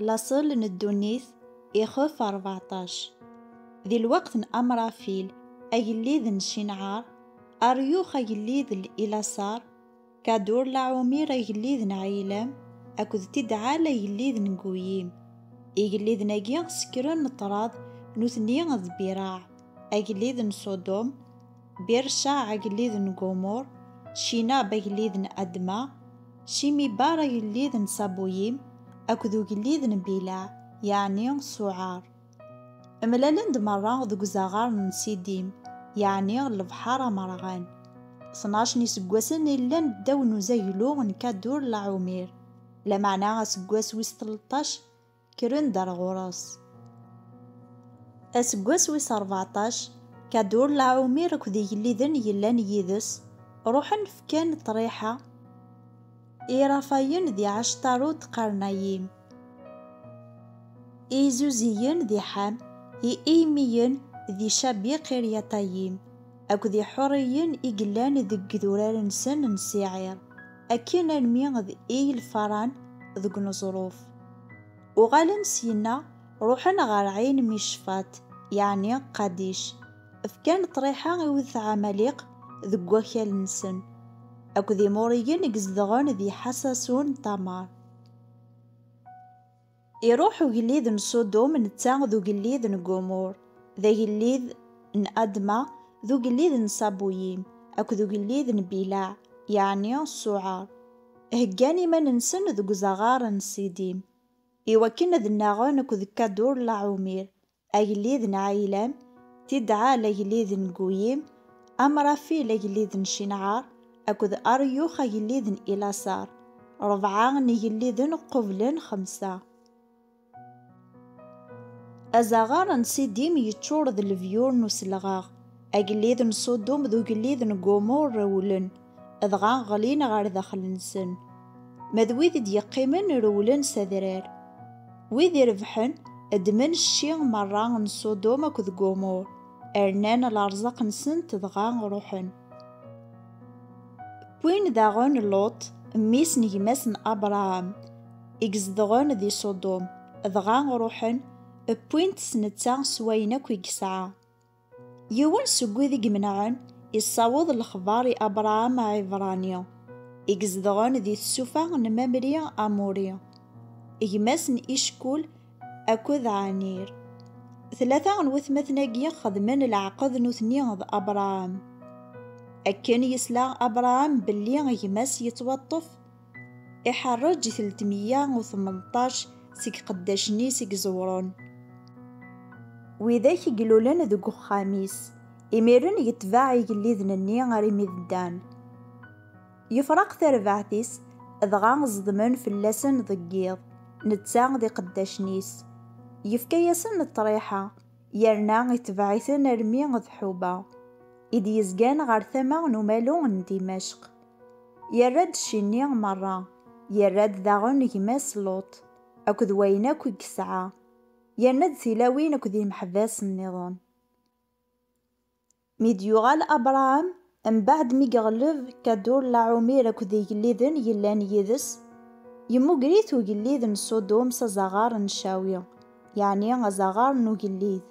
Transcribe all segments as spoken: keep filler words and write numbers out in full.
Laṣel n ddunit, ixef rbeɛṭac. Di lweqt n Amrafil, agellid n Cinɛar, Aryux agellid n Ilaṣar, Kadur Laɛumir agellid n Ɛilam, akked Tidɛal agellid n Guyim. Igelliden-agi sekren ṭṭrad, nutni d Biraɛ, agellid n Ṣudum, Bircaɛ agellid n Gumur, Cinab agellid n Adma, Cimibar agellid n Sabuyim, akked ugellid n Bilaɛ, yeɛni Suɛar. Mlalen-d merra deg uzaɣar n Sidim, yeɛni lebḥer amerɣan. Tnac n yiseggasen i llan ddaw n uzaglu n Kadur Laɛumir, lameɛna aseggas wis tleṭṭac kkren-d ar ɣur-s. Aseggas wis rbeɛṭac, Kadur Laɛumir akked igelliden yellan yid-s ruḥen fkan ṭṭriḥa i Irafayen di Ɛactarut Qarnayim, i Izuziyen di Ḥam, i Iymiyen di Cabi Qiryatayim, akked Iḥuriyen i yellan deg idurar-nsen n Siɛir, akken almi d Iyl Faran deg uneẓruf. Uɣalen syenna, ruḥen ɣer Ɛin Micfat, yeɛni Qadic. Fkan ṭṭriḥa i wid Ɛamaliq deg wakal-nsen, akked Imuriyen i izedɣen di Ḥasasun Tamar. Iruḥ ugellid n Ṣudum netta d ugellid n Gumur, d agellid n Adma, d ugellid n Sabuyim, akked ugellid n Bilaɛ, yeɛni Suɛar. Heggan iman-nsen deg uzaɣar n Sidim, iwakken ad nnaɣen akked Kadur Laɛumir, agellid n Ɛilam, Tidɛal agellid n Guyim, Amrafil agellid n Cinɛar, akked Aryux agellid n Ilasar, rebɛa n igelliden qublen xemsa. Azaɣar n Sidim yeččur d lebyur n uselɣaɣ. Agellid n Ṣudum d ugellid n Gumur rewlen, dɣa ɣlin ɣer daxel-nsen. Ma d wid i d-yeqqimen rewlen s adrar. Wid irebḥen ddmen cci merra n Ṣudum akked Gumur, rnan lerẓaq-nsent dɣa ruḥen. Wwin daɣen Luṭ, mmi-s n gma-s n Abṛaham, i izedɣen di Ṣudum, dɣa ruḥen, wwin-t s netta s wayen akk i yesɛa. Yiwen seg wid i imenɛen issaweḍ lexbar i Abṛaham Aɛibṛani, i izedɣen di tsufa n Mamri Amuri, gma-s n Ickul akked Ɛanir. Tlata n watmaten-agi xedmen leɛqed nutni d Abṛaham. Akken yesla Abṛaham belli gma-s yettwaṭṭef, iḥerrej i telt meyya u tmenṭac seg iqeddacen-is i iẓewren, widak i ilulen deg uxxam-is. Imiren yetbeɛ igelliden-nni armi d Dan. Yefreq tarbaɛt-is, dɣa ẓedmen fell-asen deg yiḍ, netta d iqeddacen-is. Yefka-yasen ṭṭriḥa, yerna itbeɛ-iten armi d Ḥuba, i d-yezgan ɣer tama n umalu n Dimacq. Yerra-d cci-nni merra, yerra-d daɣen gma-s Luṭ, akked wayen akk i yesɛa, yerna-d tilawin akked yimeḥbas nniḍen. Mi d-yuɣal Abṛaham, mbeɛd mi yeɣleb Kadur Laɛumir akked igelliden yellan yid-s, yemmuger-it ugellid n Ṣudum s azaɣar n Cawi, yeɛni azaɣar n ugellid.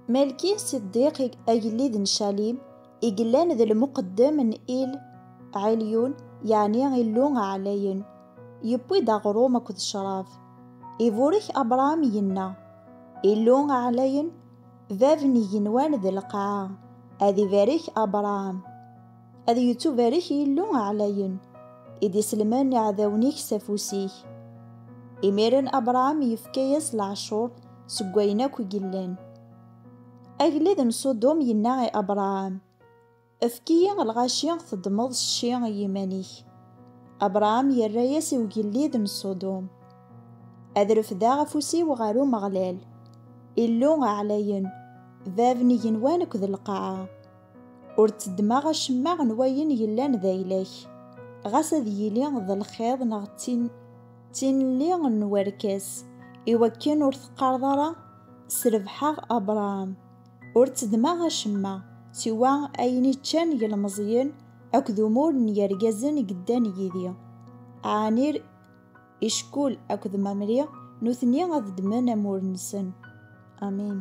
Malki Siddiq, agellid n Calim, i yellan d lmuqeddem n Il Ɛelyun, yeɛni Illu Ɛlayen, yewwi-d aɣrum akked ccrab. Iburek Abṛaham, yenna: Illu Ɛlayen, bab n yigenwan d lqaɛa, ad ibarek Abṛaham. Ad yettubarek Yillu Ɛlayen, i d-iselmen iɛdawen-ik s afus-ik. Imiren Abṛaham yefka-yas leɛcur seg wayen akk i yellan. Agellid n Ṣudum yenna i Abṛaham: Efk-iyi lɣaci teddmeḍ cci i yiman-ik. Abṛaham yerra-yas i ugellid n Ṣudum: Ad refdeɣ afus-iw ɣer Umeɣlal, Illu Ɛlayen, bab n yigenwan akked lqaɛa. Ur tteddmeɣ acemma n wayen yellan d ayla-k, ɣas ad yili d lxiḍ neɣ d tin-, d tinelli n werkas, iwakken ur teqqareḍ ara: "Srebḥeɣ Abṛaham." Ur tteddmeɣ acemma, siwa ayen i ččan yilmeẓyen akked umur n yergazen i yeddan yid-i. Ɛanir Icekkel akked Mamri, nutni ad ddmen amur-nsen. Amin.